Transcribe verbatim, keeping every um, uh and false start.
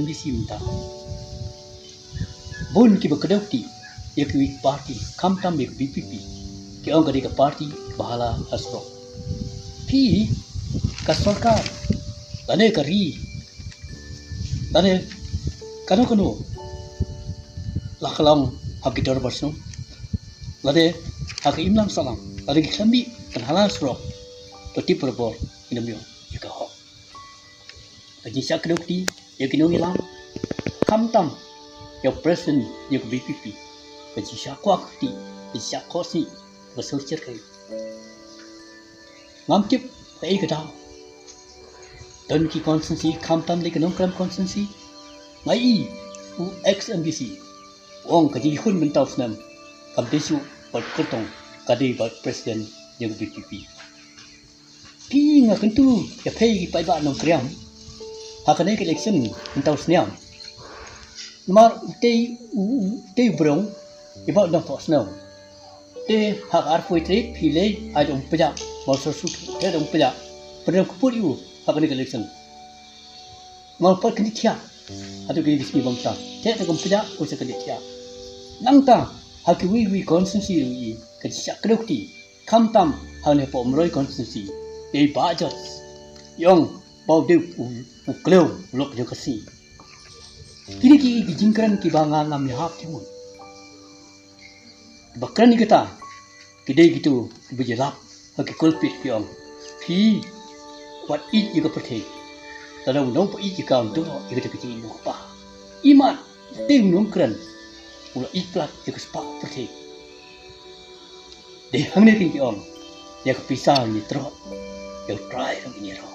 M D C mynta. Bun kiba kdew kti ïa kiwei ki party, khamtam ïa ka V P P, ki ong ka dei ka party ba hala ha surok. Phi, ka sorkar, lane ka ri, lane kano kano, la ka long ha ki dorbar shnong, lane ha ka imlang sahlang, lane ki khlem mih ban hala ha surok, to tip barabor kin ym ïoh ïa ka hok. Ka jingshah kdew kti ïa ki nongïalam, khamtam ïa u president ïa ka V P P, ka jingshah kwah kti, ka jingshah khohsniew, ka syrchir ka. Ngam tip kaei ka daw. Don ki constituency, khamtam dei ka Nongkrem constituency, nga i u ex M D C u ong ka jingkhun mynta u snem kam dei shuh bad kyrtong, ka dei bad president ïa ka V P P. Phi, nga kyntu ïa phi ki paidbah Nongkrem ha kane ka election mynta u snem. Namar utei u, utei u briew i ba u dang thoh snem. Te ha ka arphew tarik phi lei ai dong pjak, ba sor suk te dong pjak. Pynrem kput ïa u ha kane ka election. Namar pat kane thiah. Haduh kine ki sngi bamta te te kum pjak u sa kane thiah. Nangta ha kiwei kiwei constituency ruh i ka jingshah kdew kti. Khamtam hangne hapoh Umroi constituency, dei Bah George, i ong ba u dei u, u klew u lok jong ka sngi. Kine ki, ki jingkren kiba nga ngam ïahap jingmut. Kiba kren ïa kata ki dei kito kiba ïalap ha ki pulpit, ki ong, phi, wat ïeit ïa ka pyrthei. Lada uno uba ïeit ïa ka un duh ïa kata ka jingïeit jong u kpa. Imat, te u nongkren u la ïeit palat ïa ka spah pyrthei. Dei hangne kin ki ong, ïa ka pisa ngin ïatroh, ïa U Trai ruh ngin ïaroh.